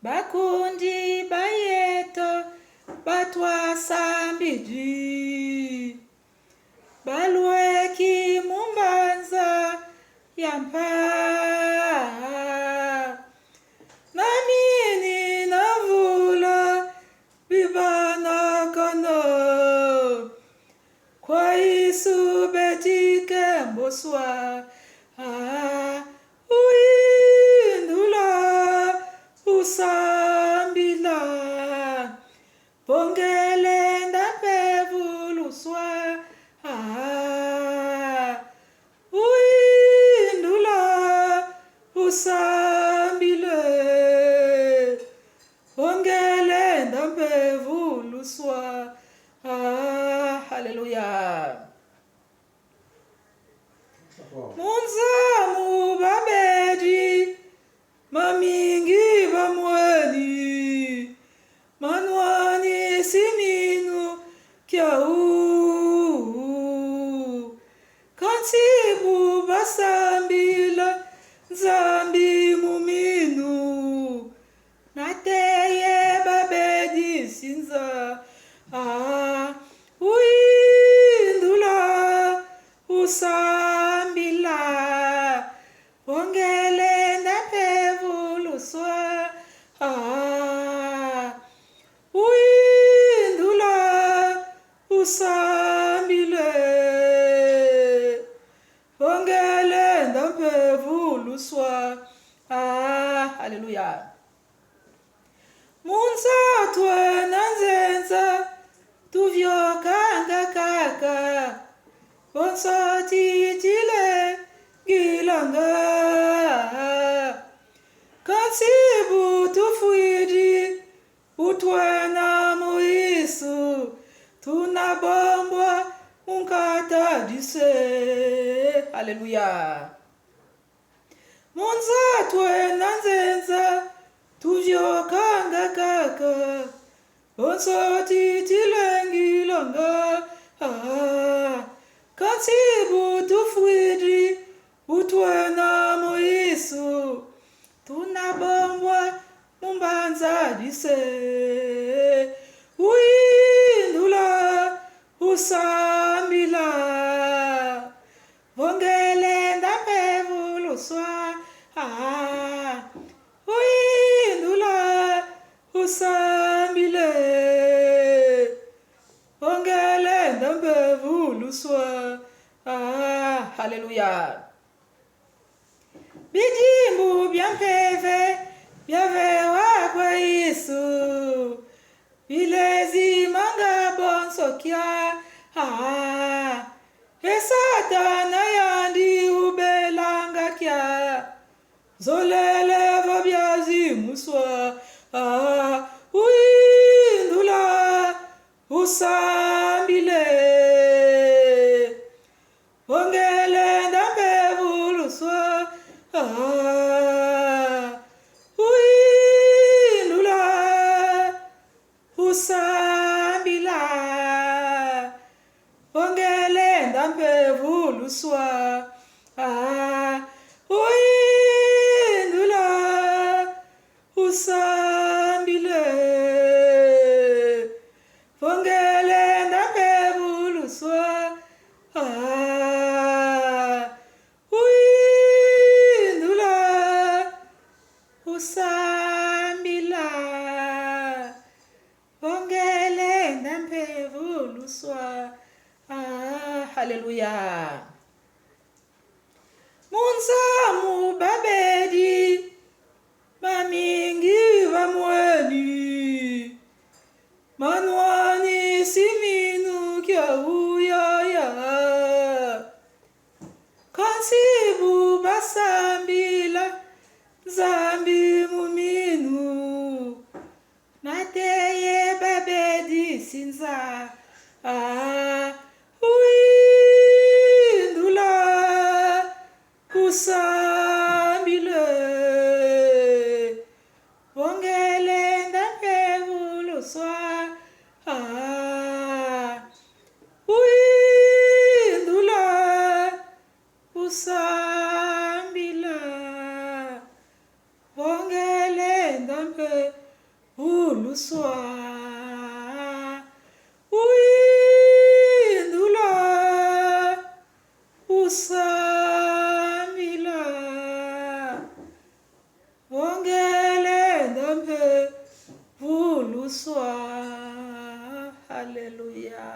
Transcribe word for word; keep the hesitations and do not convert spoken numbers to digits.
Bakundi ba yeto batwa sambidi, balweki mu mbanza ya mpa. Na mini na mvula bibanakana, kwa Yesu beti kemboswa. Ah, uyindula, usambila. Vo ngelenda mpe vuluswa. Ah, uyindula, usambile. Vo ngelenda mpe vuluswa. Ah, haleluya. Mu nza mu babedi, mamingi bamweni, manwani siminu kiau. Kansi bu basambila Nzambi mu minu, nate ye babedi sinza. Ah, uyindula, usambila. Vo ngelenda mpe vuluswa. Ah, uyindula, usambile. Vo ngelenda mpe vuluswa. Ah, haleluya. Mu nza twena nzenza, tuviokanga kaka. Bonso titile ngilanga. Kansi bu tufwidi, bu twena mu Yesu, tuna bombwa mu nkatadise. Haleluya. Mu nza twena nzenza, tuviokanga kaka. Bonso titile ngilanga. Ah, kansi bu tufwidi, bu twena mu Yesu, tuna bombwa mu mbanza dise. Uyindula, usambila. Vo ngelenda mpe vuluswa. Ah, uyindula, usambile. Vo ngelenda mpe vuluswa. Ah, haleluya. Bidimbu bia mpeve biavewa kwa Yesu, bilezimanga bonso kia. Ah, e Satana yandi ubelanga kia. Zolele vo biazimuswa. Ah, uyindula, usambile. Vo ngelenda mpe vuluswa. Ah, uyindula, usambila. Vo ngelenda mpe vuluswa. Ah, uyindula, usambile. Vo ngelenda mpe vuluswa. Ah, uyindula, usambila. Vo ngelenda mpe vuluswa. Ah, haleluya. Mu nza mu babedi, mamingi bamweni, manwani siminu kiau yaya. Kansi bu basambila Nzambi mu minu, nate ye babedi sinza. Ah, uyindula, usa swa, uyindula, usambila, vo ngyele ndombe vuluswa. Haleluya.